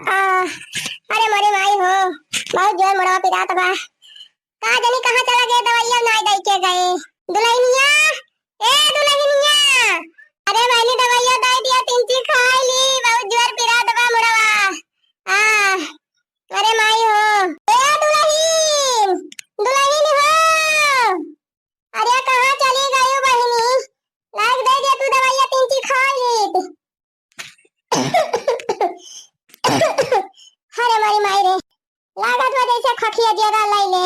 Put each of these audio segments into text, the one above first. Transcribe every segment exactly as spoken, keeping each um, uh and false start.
आ, अरे मोरी माई हो, बहुत जोर मुड़वा पिरात बा। का जानी कहाँ चला गए, दवाइया नाई दई के गए। दुलहिनिया, ए दुलहिनिया, अरे बहिनी दवाइया दई दिया, तिनची खाई ली, बहुत जोर पिरात बा मुड़वा। आ, अरे माई हो, ए दुलहिन, दुलहिन हो, अरे कहाँ चली गई बहिनी? लाग दे दे तू दवाइया, तिनची खाई ली। अरे मोरी माई रे, लागत बा जैसे खखिया ज्यादा लई ले।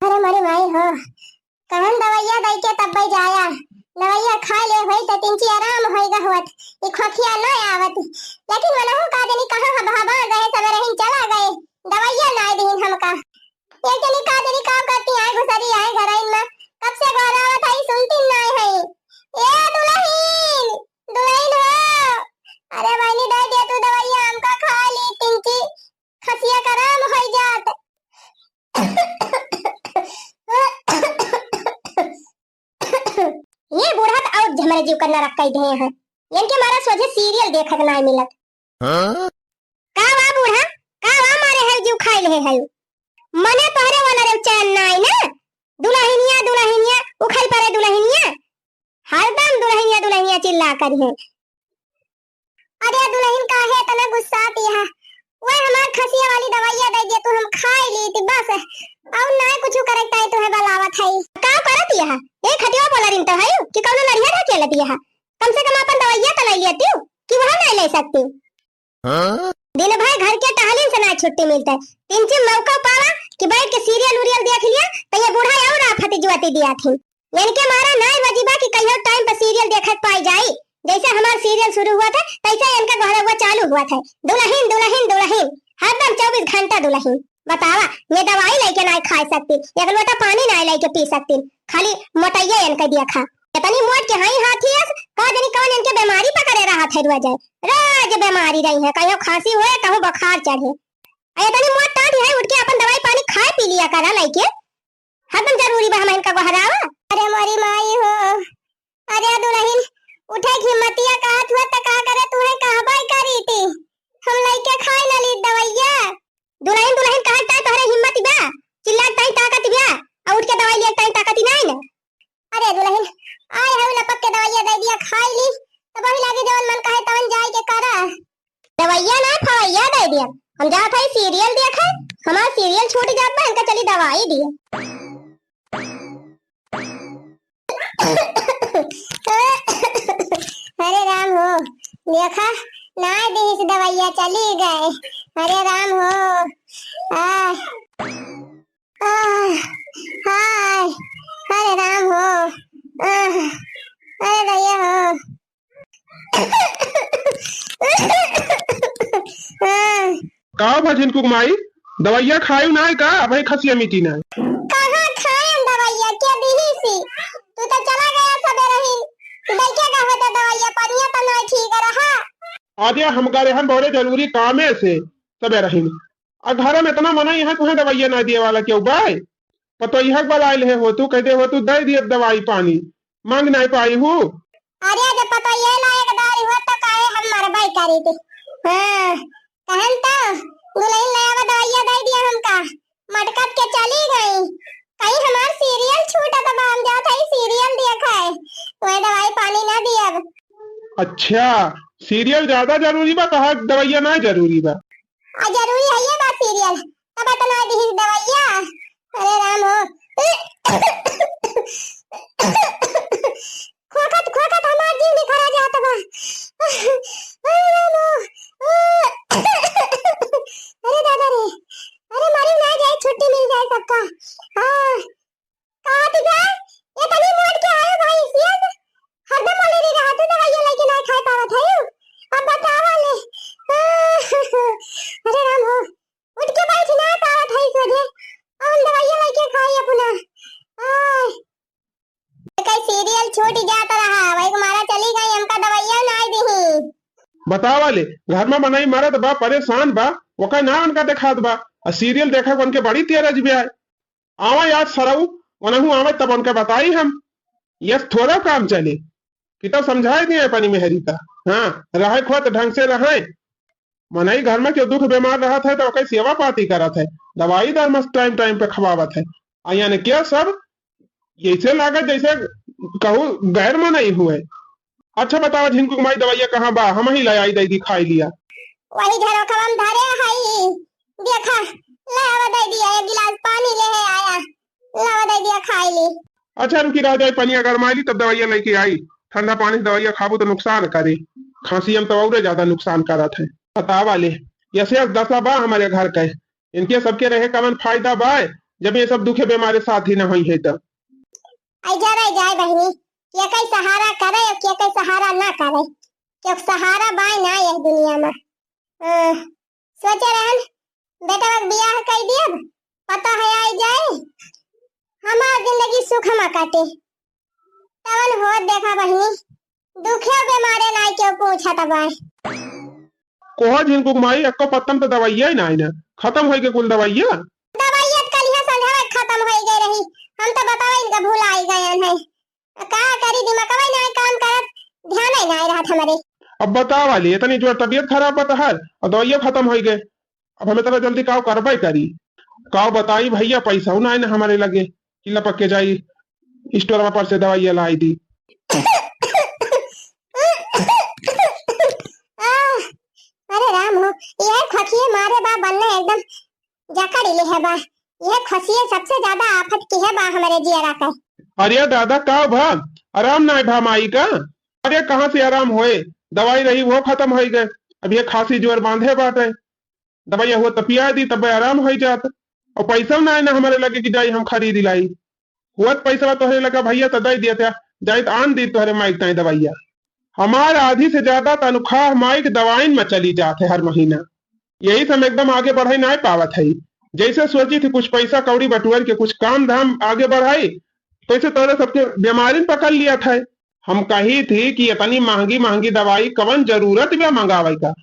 अरे मोरी माई हो, कहन दवाइया दई के तब्बे जाया, दवाइया खाई ले होई त तिनची आराम होई गा होत, ई खखिया न आवत। लेकिन वनहु का जनी कहाँ हबहबा गए, सबेरहिन चला गए, दवाइया नाई दिहिन हमका। एक जनी का जनी काम करती आए, घुसरी आए घरइन में, कब से गोहरावत हई, सुनती नाई हई। ए दुलहिन, दुलहिन हो, अरे बहिनी दे दे तू दवाइया, हमका खा ली, तिनकी खसिया का आराम होई जात। ये बूढ़ा त और हमरे जीव का नरक कई दिहे हैं। इनके मारा सोझे सीरियल देखत नाई मिलत। हाँ? का वा बूढ़ा, का वा मारे है जीव खाई ले है? मने तोहरे वाला रे चैन नाई ना, दुलहिनिया दुलहिनिया उखल परे दुलहिनिया, हरदम दुलहिनिया दुलहिनिया चिल्ला करी है। अरे दुलहिन काहे इतना गुस्साती है? वह हमार खसिया वाली दवाइया दे दिया तू, हम खाई ली थी बस, और ना कुछ करे ताई तुम्हें बलावत है। का करत यह? ये खटिया बोला रिन तो है कि कौनो लड़िया ढकेलत यह? कम से कम अपन दवाइया तो ले लेती हूँ कि वह नहीं ले सकती हूँ। हाँ? दिन भर घर के टहलिन से ना छुट्टी मिलता है। तिनची मौका पावा कि बैठ के सीरियल उरियल देख लिया, तो ये बूढ़ा और आफत जुआती दिया थी। इनके मारा नाई बजीबा कि कहियो टाइम पर सीरियल देखत पाई जाई। जैसे हमार सीरियल शुरू हुआ था, तैसे इनका गोहरवा चालू हुआ था। दुलहिन, दुलहिन, दुलहिन, हरदम चउबीस घंटा दुलहिन। बतावा, ये दवाई लेके नाई खा सकती, एक लोटा पानी नाई लेके पी सकती, खाली मोटैया इनका दिया खा। इतनी मोट के हई हाथी अस, का जनी कौन इनके बीमारी पकड़े रहा था रोज। रोज बीमारी रही है, कहियो खांसी होए, कहूँ बुखार चढ़े। आ इतनी मोट टाटी है, उठ के अपन दवाई पानी खाए पी लिया करा लेके। हरदम जरूरी बा हम इनका गोहरावा। अरे मोरी माई हो, अरे दुलहिन, उठे की हिम्मतिया कहत हुआ त का करे, तुहे कहबे करी थी। हम लइके खाए न ली दवैया। दुलहिन, दुलहिन कहत ताई तोहरे हिम्मत बा, चिल्लात ताई ताकत बा, आ उठ के दवाई लिया ताई ताकत ही नाई न। अरे दुलहिन, आए हऊ लपक के दवैया दे दिया, खाई ली, तब वही लागे जवन मन कहे तवन जाए के करा। दवैया ना, फवैया दे दिया। हम जात हई सीरियल देखे, हमार सीरियल छूट जात बा, इनका चली दवाई दिया। अरे राम हो, देखा, ना दीस दवैया, चली गए। अरे राम हो, आ, आ, हाय, अरे राम हो, आ, अरे भैया हो। का भा झिनकुक माई, दवैया खायू नाय का? अबही खसिया मिटी नाय। कहाँ खाएम दवैया, के दिही सी? तू तो चला गया सबेरहिन, लइके का होता दवैया, पनिया तो नाय ठीक रहा। अरे हम गए हन बड़े जरूरी कामे से सबेरहिन, आ घर में इतना मना यहाँ तुहे दवैया ना दिए वाला क्यों बाय? पतोहिया के बलाइल है हो तू, कहते हो तू दे दिए दवाई पानी, मांग नाय पाई हूँ। अरे जब पतोहिया लायक दारी हुआ तो काहे हम मरबाई करी थी। हाँ, कहन तो दुलहिन ले आवा दवैया दे दिया हमका, मटकत के चली गई। कहीं हमार सीरियल छूटा तो हम जात है सीरियल देखे, वह दवाई पानी ना दियब। अच्छा, सीरियल ज्यादा जरूरी बा, कहा दवैया ना जरूरी बा? आ जरूरी है ये बा सीरियल, तब इतना दिहिस दवैया। अरे राम हो, खोखत खोखत हमार जीव निखरा जात बा। अरे राम हो, अरे दादा रे, अरे मारी ना जाए, छुट्टी मिल जाए सबका। हाँ, कहा थी बे? ये तनी मोट के आयो भाई, सियस। हरदम बोले रे रहा, तू दवाइयाँ लेके ना खाए पावत है। अब बतावा ले। अरे राम हो, उठ के बैठ ना पावत है सोझे। हम दवाइयाँ लेके खाई अपना। आय। कई सीरियल छूट जात रहा, वही मारा चली गई, हमका दवाइयाँ ना दिही। बतावा ले, घर में मनई मरत बा, परेशान बा, ओका ना उनका देखात बा। आ सीरियल देखा उनके बड़ी तेरज बे आए। आवा यार सरऊ, ओनहु आवे तब उनके बताई हम। यस थोड़ा काम चले कि तब समझाए दिए अपनी मेहरी का। हाँ, रहे खोत ढंग से रहे। मनई घर में केहू दुख बीमार रहत है तो ओकर सेवा पाती करत है, दवाई दारू मस्त टाइम टाइम पे खवावत है। आ यानी क्या सब ऐसे लागत जैसे कहू गैर मनई हुए। अच्छा बतावा झिनकू के माई, दवाइया कहाँ बा? हम ही ले आई, दे दी, खाई लिया। वही झरोखवा में धरे हई, देखा, ले आवा, दे दिया, एक गिलास पानी ले है आया, ले आवा, दे दिया, खाई ली। अच्छा रुकी, रह जाए, पनिया गरमाई ली, तब दवाइया लेके आई। ठंडा पानी से दवाइया खाबू तो नुकसान करे, खांसी हम तो और ज्यादा नुकसान करत है। बतावा ले, यसे दशा बा हमारे घर के, इनके सबके रहे कवन फायदा बा, जब ये सब दुखे बीमारे साथ ही न होई है तो। आई जा रे जाए बहिनी, के कई सहारा करे और के कई सहारा ना करे, के सहारा बाय ना यह दुनिया में। अ, सोचे रहन बेटा के बियाह कर दियब, पता है आई जाए, हमार जिंदगी सुख में काटे। तवन होत देखा बहिनी, दुखे बीमारे ना केहू पूछत बाय। कोहा झिनकुक माई, एक्को पत्तम तो दवाइया ही ना आई ना, खत्म होई के कुल दवाइया। दवाइया तो कलिया संझा में खत्म होई गई रही, हम तो बतावा इनका भुलाई गए हैं। का करी, दिमागवा ही ना काम करत, ध्यान ही ना रहत हमारे। अब बतावा ले, इतनी जोर तबीयत खराब बा तहार और दवाइया खत्म होई गए, अब हमें तरह जल्दी काव करबे करी। काव बताई भैया, पैसा ना है ना हमारे लगे कि लपक के जाई स्टोरवा पर से दवाइया लाई दी। आह, अरे राम हो, ये खोखिए मारे बा बन्ने एकदम जकड़ ले है बा। ये खोखिए सबसे ज्यादा आफत की है बा हमारे जियरा का। अरे दादा, का भा? आराम ना है भा माई का? अरे कहाँ से आराम होए? दवाई रही वो खत्म होई गए, अब ये खांसी जोर बांधे बाटे। दवाई हुआ तो पिया दी, तब आराम हो जात। और पैसा ना है ना हमारे लगे कि जाई हम खरीद लाई। हुआ तो पैसा तोहरे लगा भैया तो दे दिया था, जाई तो आन दी तोहरे माइक ताई दवाइया। हमार आधी से ज्यादा तनख्वाह माइक दवाइन में चली जात है हर महीना, यही से हम एकदम आगे बढ़े ना पावत है। जैसे सोची थी कुछ पैसा कौड़ी बटुअर के कुछ काम धाम आगे बढ़ाई, तैसे तोहरे सबके बीमारी पकड़ लिया था। हम कही थी कि इतनी महंगी महंगी दवाई कवन जरूरत बा मंगावे का?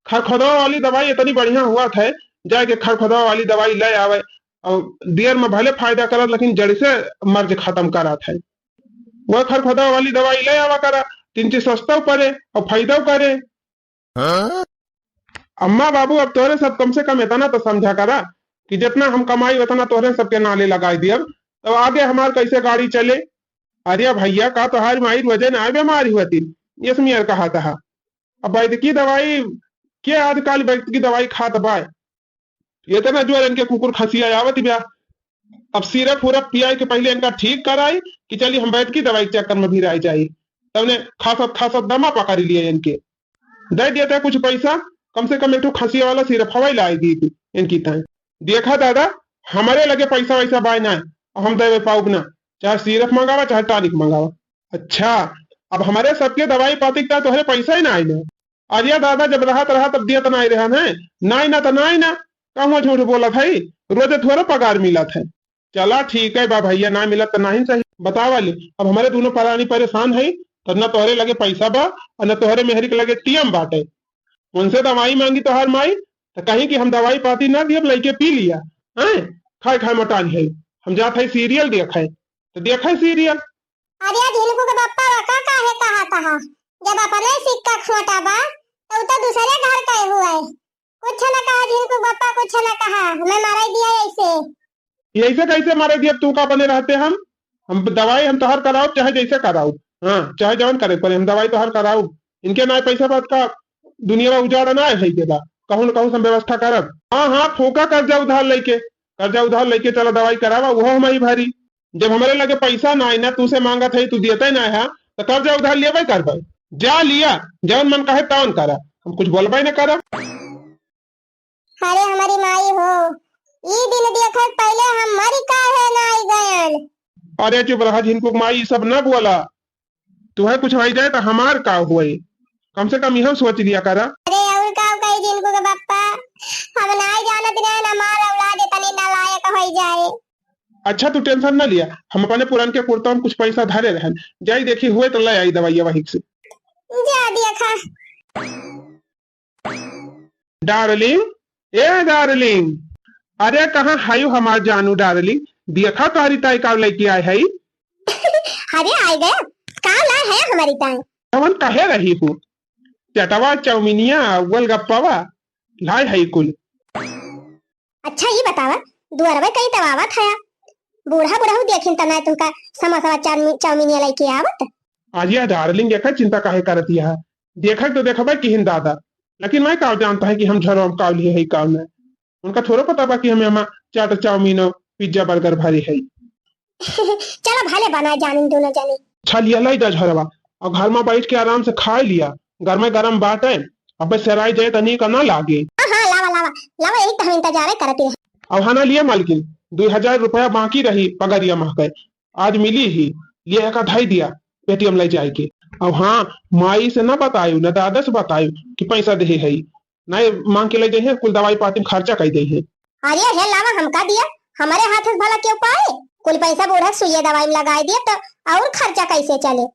खरखोदवा वाली दवाई इतनी बढ़िया हुआ था, जाके खरखोदवा वाली दवाई ले आवे और देर में भले फायदा करत, लेकिन जड़ से मर्ज खत्म करत है। वह खरखोदवा वाली दवाई ले आवा करा, तीन चीज सस्ता पड़े और फायदा करे। हाँ? अम्मा बाबू, अब तोहरे सब कम से कम इतना तो समझा करा कि जितना हम कमाई उतना तोहरे सबके नाले लगाई दियब, तब आगे हमार कैसे गाड़ी चले? अरे भैया, का तोहार माई रोजे ना बीमारी होती? यस मियर कहा था। अब बैद की दवाई के आजकल बैद की दवाई खात बाय? इतना जोर इनके कुकुर खसिया आवत बा। अब सिरप उरप पियाई के पहले इनका ठीक कराई कि चली हम बैद की दवाई के चक्कर में भिराई जाई। तब ने खासत खासत दमा पकड़ लिए इनके। दे दिया था कुछ पैसा, कम से कम एक ठो खसिया वाला सिरप हवाई लाई दी थी इनकी ताई। देखा दादा, हमारे लगे पैसा वैसा बाय ना, हम देवे पाउब ना, चाहे सिरप मंगावा चाहे टॉनिक मंगावा। अच्छा, अब हमारे सबके दवाई पाती का तोहरे पैसा ही ना आई ना। अरे दादा, जब रहत रहत अब दियत ना आई रहन है, ना आई ना तो ना आई ना, कहूँ झूठ बोलत है, रोजे थोड़ा पगार मिलत है। चला ठीक है बा भैया, ना मिलत तो नहीं सही। बतावा ले, अब हमारे दोनों परानी परेशान है, तब ना तोहरे लगे पैसा बा और ना तोहरे मेहरी के लगे टीएम बाटे। उनसे दवाई मांगी तोहार माई तो कहीं कि हम दवाई पाती ना दियब, लइके पी लिया। हैं, खाए खाए मोटान है, हम जात है सीरियल देखे, तो देखे सीरियल। अरे झिनकू के बप्पा का काहे कहा तहा, जब अपने सिक्का खोटा बा तो उ तो दूसरे घर के हुए। कुछ न कहा झिनकू बप्पा, कुछ न कहा, हमें माराई दिया ऐसे। ये ऐसे कैसे मारे दिया? तू का बने रहते हम? हम दवाई हम तोहर कराउब, चाहे जैसे कराउब, हाँ, चाहे जवन करे पड़े, हम दवाई तोहर कराउब। इनके ना पैसा बात का दुनिया में उजाड़ा ना है के बा, कहूँ न कहूँ से हम व्यवस्था करब। हाँ हाँ, फूका कर्जा उधार लेके, कर्जा उधार लेके चला दवाई करावा, वो हम ही भरी। जब हमारे लगे पैसा ना है ना, तू से मांगत है, तू देते ना है, तो कर्जा उधार लेबे करबे। जा लिया, जवन मन कहे तवन करा, हम कुछ बोलबे ना करब। अरे हमारी माई हो, ई दिन देखे पहले हम मरी काहे ना आई गयन। अरे चुप रहा झिनकू के माई, ई सब ना बोला। तुहे कुछ हो जाए तो हमार का हुए, कम से कम यह सोच लिया करा। अरे और का कही झिनकू के बप्पा, हम ना जानत रहे ना हमार औलाद इतनी नालायक हो जाए। अच्छा तू टेंशन ना लिया, हम अपने पुरान के कुर्ता में कुछ पैसा धरे रहन, जाई देखी हुए तो ले आई दवाइया वहीं से। जा दिया खा। डार्लिंग, ए डार्लिंग, अरे कहाँ हायू हमार जानू डार्लिंग, देखा तोहरी ताई का लइके आए हई। अरे आए गया, का लाए है हमरी ताई? हमन कहे रही हूँ, चटवा, चाउमीनिया, गोलगप्पवा लाए हई कुल। अच्छा, ई बतावा, दुअरवे कहीं तब आवत हया? बूढ़ा बुढ़ऊ देखिन त नाय तुमका समोसा, चाउमी-, चाउमीनिया लइके आवत। अरे darling, एकर चिंता काहे करत हया? देखक तो देखबे किहिन दादा, लेकिन मैं का जानत है कि हम झरवा में का लिए है, का न। उनका थोड़ा पता बा कि हमें हमा चाट, चाउमीन, पिज्जा, बर्गर भरे है। चला भले बनाए जानिन दोनों जने। अच्छा लिया, लाई दा झरवा, और घर में बैठ के आराम से खाए लिया, गरमे गरम बाटे, अबे सेराई जाए तनी का ना लागे। हाँ, हाँ, लावा, लावा, लावा, यही तो हम इंतजारे करत रहे। अब हाँ ना लिया मालकिन, दुई हजार रुपया बाकी रही पगरिया महके, आज मिली ही, लिया एका धई दिया पेटीएम ले जाए के। अब हाँ, माई से ना बतायु, ना दादा से बतायु कि पैसा देहे है, नहीं मांग के ले जाइए, कुल दवाई पाती में खर्चा कर दे है। अरे हे लावा, हमका दिया, हमारे हाथ से भला क्यों पाए? कुल पैसा बूढ़ा सुइया दवाई में लगाए दिया, तो और खर्चा कैसे चले?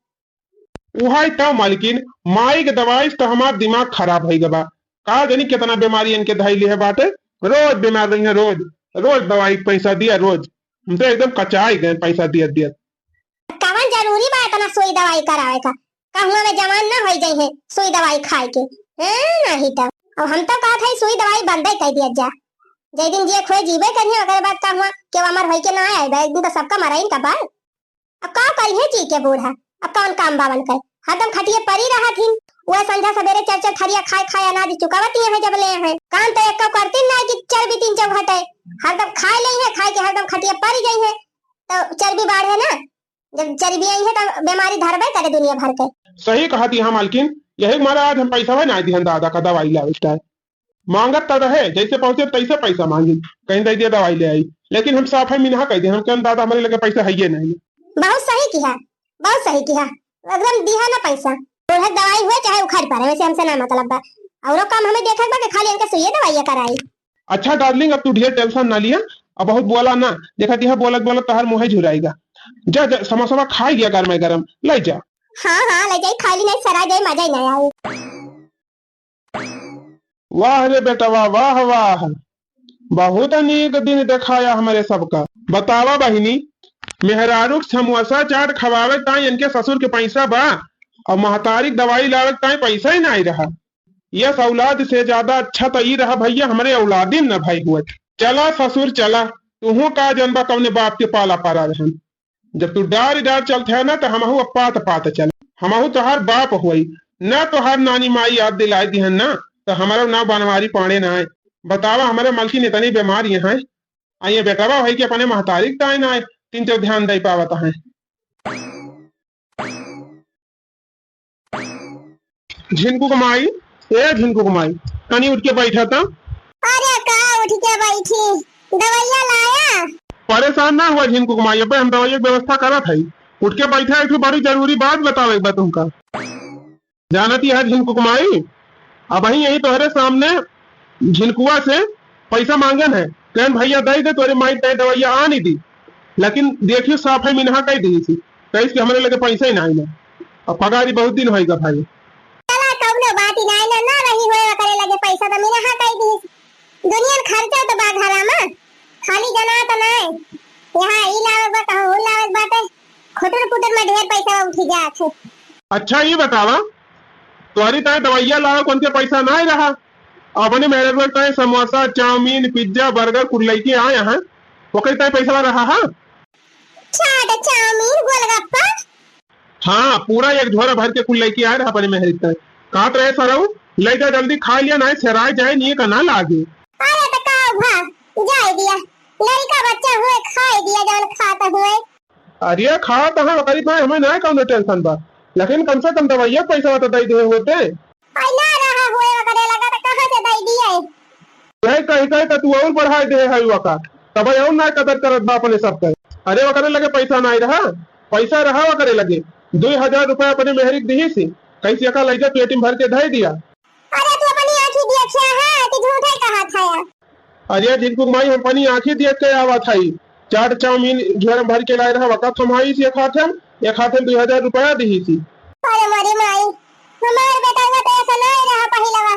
उहाई तो मालकिन, माई के दवाई से तो हमार दिमाग खराब होइ गबा। का जानी कितना बीमारी इनके धइले है बाटे, रोज बीमार रही है, रोज, रोज दवाई के पैसा दिया, रोज। हम तो एकदम कचाई गए पैसा दियत दियत। कवन जरूरी बा इतना सुई दवाई करावे का? कहूँ में जवान ना होई जाई है सुई दवाई खाए के, हैं? नहीं तो अब हम तो कहत है सुई दवाई बंदे कर दिया जा। जय दिन जिए खोए जीवे करिए, ओकरे बाद कहूँ केहू अमर होई के ना आए बा, एक दिन तो सबका मराइन का बा। अब का करिहे जी के बूढ़ा, अब कौन काम बावन कर, हरदम खटिए परी रहत हिन। वह संझा सबेरे चार चार थरिया खाए खाए अनाज चुकावती हैं जब ले हैं। काम तो एक करती ना कि चर्बी तीन चौघट है, हरदम खाए ले हैं, खाए के हरदम खटिए परी गई है, तो चर्बी बाढ़े ना। जब चर्बी आई है तो बीमारी धरबे करे दुनिया भर के। सही कहत यहाँ मालकिन, यही मारा आज हम पैसा ना दिहन दादा का दवाई लावे का। मांगत त रहे, जैसे पहुंचे तैसे पैसा मांगी, कहीं दे दिया दवाई ले आई, लेकिन हम साफ है मिनहा कह दिया, हम कहन दादा हमारे लगे पैसा है ये नहीं। बहुत सही किहा, बहुत सही किहा, एकदम दिहा ना पैसा। बूढ़ा दवाई हुए चाहे उखाड़ पड़े, वैसे हमसे ना मतलब बा। औरो काम हमें देखे बा कि खाली इनके सुइये दवाइया कराई। अच्छा darling, अब तू ढेर tension ना लिया, अब बहुत बोला ना, देखा दिया बोलत बोलत तोहार मुँह झुराएगा। जा, जा समोसा खा लिया गरम गरम, ले जा। हाँ हाँ, ले जाई, खा ली नहीं, सरा जाई, मजा ही नहीं आए। वाह रे बेटवा, वाह वाह, बहुत नीक दिन देखाया हमरे सबका। बतावा बहिनी, मेहरारू के समोसा चाट खवावे ताई इनके ससुर के पैसा बा, और महतारी के दवाई लावे ताई पैसा ही नहीं रहा। यस औलाद से ज्यादा अच्छा तो ई रहा भैया, हमरे औलादिन न भाई हुआ। चला ससुर चला, तुहू का जनबा कौने बाप के पाला पड़ा रहन। जब तू डार डार चलत है ना, तो हमहू अब पात पात चल। हमहू तोहार बाप होई ना, तोहार नानी माई याद दिलाई दिहन ना, तो हमारा नाम बनवारी पांड़े ना है। बतावा, हमारे मलकिन इतनी बीमार यहाँ है, आ ये बेटवा भाई के अपने महतारी के ताई ना है, तीन चार ध्यान दे पावत है। झिनकू के माई, ए झिनकू के माई, तनी उठ के बैठा त। अरे का उठ के बैठी, दवाइया लाया? परेशान ना हुआ झिनकू के माई, अबे हम दवाइया के व्यवस्था करत हई। उठ के बैठा, एक ठो बड़ी जरूरी बात बतावे के बा तुमका। जानत ही है झिनकू के माई, अबही यही तोहरे सामने झिनकुआ से पैसा मांगन है, कहन भैया दे दे, तोरे माई तय दवाइया आनी दी, लेकिन देखियो साफ है मिनहा कह दी थी, कहिस कि हमरे लगे पैसा ही ना आइला। अब पगारी बहुत दिन होइगा भाई। चला कौनो बात ही ना आइला, ना रही होए ओकरे लगे पैसा तो मिनहा कह दी। दुनिया में खर्चा तो बा घरा में, खाली जना तो ना है। यहाँ ई लावे बा, कहूँ ऊ लावे बाटे, खुटुर पुटुर में ढेर पैसा उठी जात है। अच्छा ये बतावा, तोहरी ताई दवाइया लावे कौन के पैसा ना रहा, अपने मेहररुआ ताई समोसा, चाउमीन, पिज्जा, बर्गर कुल लइके आए हैं, ओकरी ताई पैसा रहा है? चाट, चाउमीन, गोलगप्पा। हाँ, पूरा एक झोरा भर के कुल लइके आए रहा अपने मेहरी ताई। कहत रहे सरऊ, ले जा जल्दी खा लिया, नहीं सेराय जाए, नीक ना लागे। अरे तो का भा, जाए दिया, लड़का बच्चा हुए, खाए दिया जौन खात हुए। अरे खात हाँ, गरीब भाई, हमें ना कौनो tension बा, लेकिन कम से कम दवाइया के पैसा तो दे दे होते। आई ना रहा हुए ओकरे लगा तो कहाँ से दे दिए? यही कही कही तो तू और बढ़ाई दे है वका, तब और ना कदर करत बा अपने सबके। अरे ओकरे लगे पैसा ना रहा, पैसा रहा ओकरे लगे, दो हजार रुपया अपने मेहरी के दिहिस, कैसे का लइजा पेटी में भर के धई दिया। अरे तू अपनी आँखी देखिया है कि झूठे कहा था? अरे झिनकू के माई, हम अपनी आँखी देख के आवत हई। चाट चाउमीन झोरा में भर के लाए रहा, वका थमाई से एक हाथ हम, एक हाथ हम दो हजार रुपया दिहिस। अरे मोरी माई, हमार बेटा का तो ऐसा नहीं रहा पहिलवा।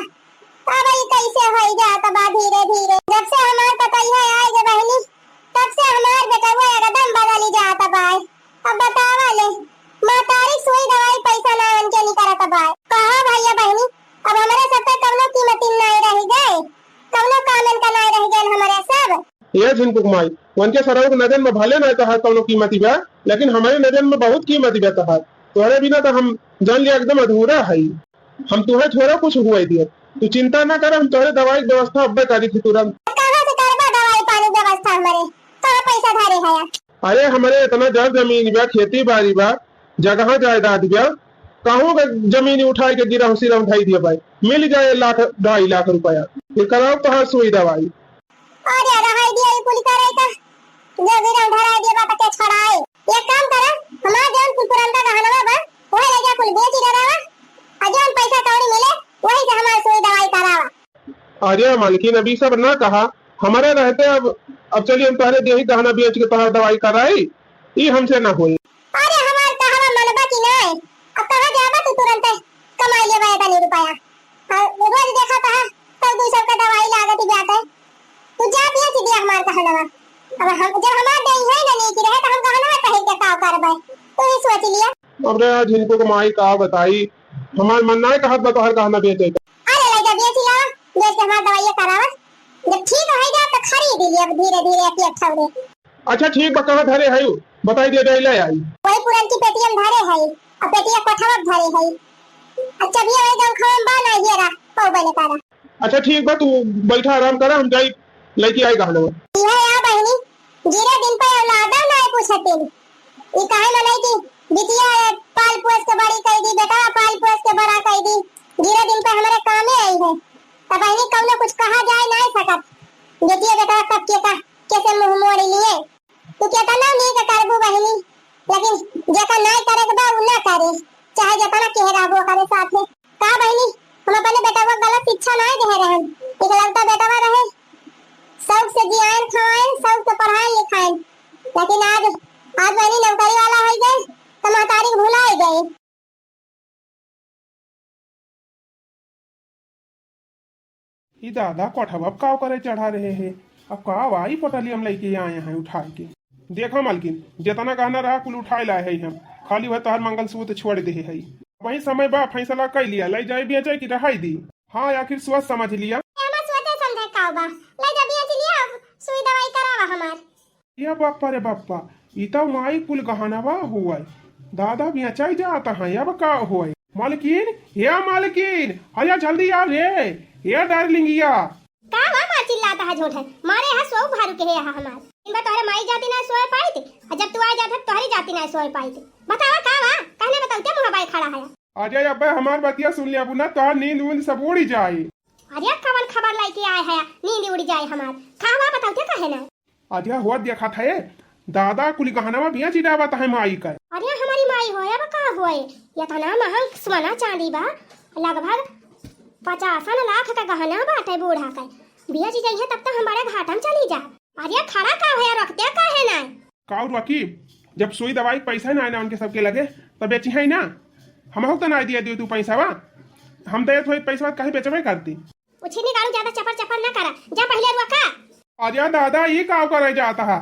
अब ई कैसे होई जात बा धीरे धीरे। जब से हमार पतोहिया आए जे बहिनी, तब से हमार बेटवा एकदम बदली जात बाय। अब बतावा ले, महतारी सुई दवाई पैसा ना उनके निकरत बाय। कहा भैया बहिनी, अब हमरे सब पे कवनो कीमती नाई रह गए, कवनो काम इनका नाई रह गए हमरे सब। ये झिनकुक माई, उनके सरऊ के नजर में भले नाई तोहार कवनो कीमती बा, लेकिन हमरे नजर में बहुत कीमती बा तोहार। तोहरे बिना तो हम जान लिया एकदम अधूरा है। हम तुहे थोड़ा कुछ हुए दिए, तू चिंता ना कर, हम तोहरे दवाई के व्यवस्था अब्बे करी थी तुरंत। कहाँ से करबा दवाई पानी व्यवस्था हमरे? कहाँ पैसा धरे है? अरे, हमरे इतना जर जमीन बा, खेती बाड़ी बा, जगह जायदाद बा, कहूँ के जमीन उठाए के गिरहसी रह उठाई दिए भाई, मिल जाए लाख ढाई लाख रुपया, फिर कराओ तोहार सुई दवाई। अरे, रहाई दिया, ई कुल करे का? जो गिरह धराई दिया बा, के छोड़ाए। एक काम करा, हमार जौन कुल पुरनका गहनवा बा, वही ले जा कुल बेच डरावा, और जौन पैसा कौड़ी मिले, वही से हमार सुई दवाई करावा। अरे मालकिन, अभी सब ना कहा, हमारे रहते अब, अब चलिए हम तोहरे देही गहना बेच के तोहर दवाई कराई, ई हमसे ना होई। अरे हमार कहवा मनबा कि नाय? अब कहाँ जाबा तू तुरंते कमाई लेबा एतनी रुपया? हाँ, रोज देखा कहा, तब दू सौ का दवाई लागत ही जाते। तू जा बेच दिया हमार गहनवा। अब हम, जब हमार देही है ना नीक रहे, तो हम गहनवा पहिर के का करबे? तू ही सोच लिया। अब रे आज इनको को माई का बताई, हमार मन नाय कहत बा तोहर गहना बेचे का। अरे ले जा बेच ला, बेच के हमार दवाई करावा। जब ठीक हो जाए तो खरीद लिया धीरे धीरे एक एक ठौरे। अच्छा ठीक बा, कहाँ धरे है उ? बताई दे दे, ले आई। वही पुरनकी पेटिया में धरे है, अब पेटिया कोठवा में धरे है। अच्छा भी वही गाँव खावा में बा ना, ये रहा, पौ बने तारा। अच्छा ठीक बा, तू बैठा आराम करा, हम जाई लेके आई गहनवा। इहे या बहिनी, गिरे दिन पे औलादा ना पूछतिन। ई काहे मनई कि बिटिया पाल पोस के बड़ी कई दी, बेटा पाल पोस के बड़ा कई दी, गिरे दिन पे हमरे कामे आई है। तब बहिनी कौनो कुछ कहा जाए ना सकत, बेटिया बेटा कब के का कैसे मुँह मोड़ लिए। तू केतना नीक करबू बहिनी, लेकिन जेकर नाई करे के बा, उ ना करे, चाहे जेतना केहे रहबू ओकरे साथे। का बहिनी, हम अपने बेटवा के गलत शिक्षा नाई देहे रहन, इकलौता बेटवा रहे, शौक से जियाएन खवाएन, शौक से पढ़ाएन लिखाएन, लेकिन आज, आज बहिनी नौकरी वाला हो गए, तो महतारी के भुलाए गए। ई दादा कोठवा पे काव करे चढ़ा रहे हैं। अब का वाई पटलियम लइके आए हैं उठाए के। देखा मालकिन, जितना गहना रहा कुल उठाए लाए हैं हम, खाली वह तोहर मंगलसूत्र छोड़ दे है। वही समय बा, फैसला कर लिया, ले जाए बेचे कि रहाई दी। हाँ, आखिर सोच समझ लिया। हमार सोचे समझे का बा, ले जा बेच लिया, अब सुई दवाई करावा हमार। ए बप्पा रे बप्पा, ई त माई कुल गहनवा हुआई। दादा बेचाई जात है, अब का हुआई? मालकिन, हे मालकिन, अरे जल्दी आओ रे, हे डार्लिंगिया। का बा माँ चिल्लाता है झूठे? मारे यहाँ सौ भारू के है यहाँ हमार। इनका तोहरे माई जाती ना सोए पाइत, और जब तू आ जात है तोहरी जाती ना सोए पाइत। बतावा का बा? कहने बताओ क्या मुँह बाई खड़ा है? अरे अबे हमार बतिया सुन लिया बुना, तोहर नींद उंद सब उड़ी जाए। अरे कवन खबर लेके आए है, नींद उड़ी जाए हमार? का बा बताओ क्या कहे ना? अरे हो देखत है, दादा कुल गहनवा बेच डावत है माई का। अरे हमारी माई हो, अब का होए? इतना महंग सोना चांदी बा, लगभग पचासन लाख का गहना बाटे बूढ़ा का। बेच जइहे तब तो हम बड़े घाटा में चली जा। अरे खड़ा का होया, रखते का है ना? काऊ रकीब, जब सुई दवाई पैसा ना है ना उनके सबके लगे, तब बेची है ना? हमहू तो ना दिया दियो तू पैसा बा, हम दे थोड़ी पैसा काहे बेचबे करती। उछिनी गाड़ू ज्यादा चपर चपर ना करा, जा पहिले रुआ का। अरे दादा, ई का करे जात हा?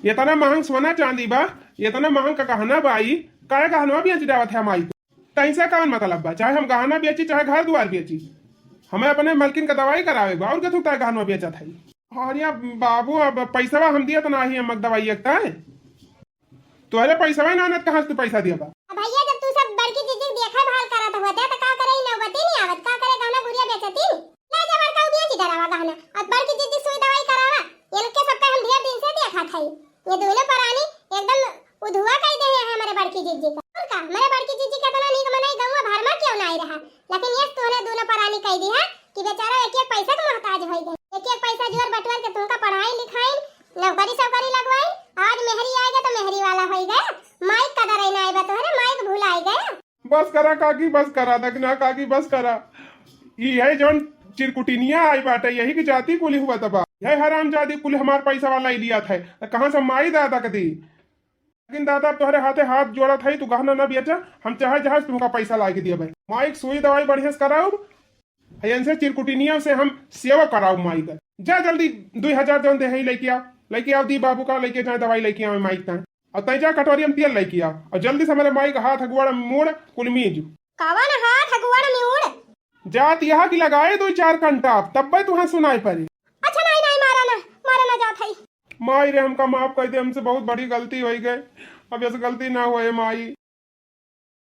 इतना महंग सोना चांदी बा, इतना महंग का गहना बा, ई काहे गहनवा बेच डावत है माई को? तैसे कौन मतलब बा? चाहे हम गहना बेची, चाहे घर दुआर बेची, हमें अपने मलकिन का दवाई करावे बा, और के तू तय गहनवा बेचत है? अरे बाबू, अब पैसवा हम दियत ना ही, हम दवाई एक तय तोहरे पैसवा ना, ना कहाँ से तू पैसा दिया बा? अब भैया, जब तू सब बड़की जीजी के देखा भाल करत होते, तो का करे ई नौबती नहीं आवत? का करे गहना गुड़िया बेचती? ले जा बड़का बेच डरावा गहना, और बड़की जीजी सुई दवाई करावा। इनके सबका हम ढेर दिन से देखत हई। ये दोनों परानी एकदम उधुआ कर दे हैं हमारे बड़की जीजी का। और का, हमारे बड़की जीजी का इतना नीक मनई गौवा भर में क्यों नहीं रहा, लेकिन ये तोहरे दोनों परानी कह दी है कि बेचारा एक एक पैसा के मोहताज हो गए। एक एक पैसा जोर बटोर के तुमका पढ़ाई लिखाई, नौकरी सौकरी लगवाई, आज मेहरी आएगा तो मेहरी वाला हो गया। माइक का डराई ना आएगा तोहरे, माइक भुलाई गया। बस करा काकी, बस करा, दखना काकी, बस करा। ई है जौन चिरकुटिनिया आई बाटे, यही की जाति कुली हुआ तबा। यह हराम जाति कुल हमार पैसा वाला ही लिया था, तो कहाँ से माई दादा के दी? लेकिन दादा, अब तोहरे हाथे हाथ जोड़त हई, तू गहना ना बेचा, हम चाहे जहाज तुमका पैसा ला के दिए भाई। माई के सुई दवाई बढ़िया से कराउब, आ इनसे चिरकुटिनिया से हम सेवा कराउब माई का। जा जल्दी दुई हजार जौन दे हई लेके आ। लइके आव दी बाबू का, लइके जाए दवाई लइके आवे माई ताए। अउर तैं जा कटोरी में तेल लइके आव अउर जल्दी से हमरे माई का हाथ अगुआड़ में मूड़ कुल मीज। कवन हाथ अगुआड़ में मूड़? जात यहाँ की लगाए दो चार कंटाप, तब्बे तुहें सुनाई पड़ी। अच्छा, नाहीं, नाहीं, मारा ना, मारा ना जात है। माई रे, हमका माफ कर दे, हमसे बहुत बड़ी गलती होइ गए, अब ऐसे गलती ना होए माई।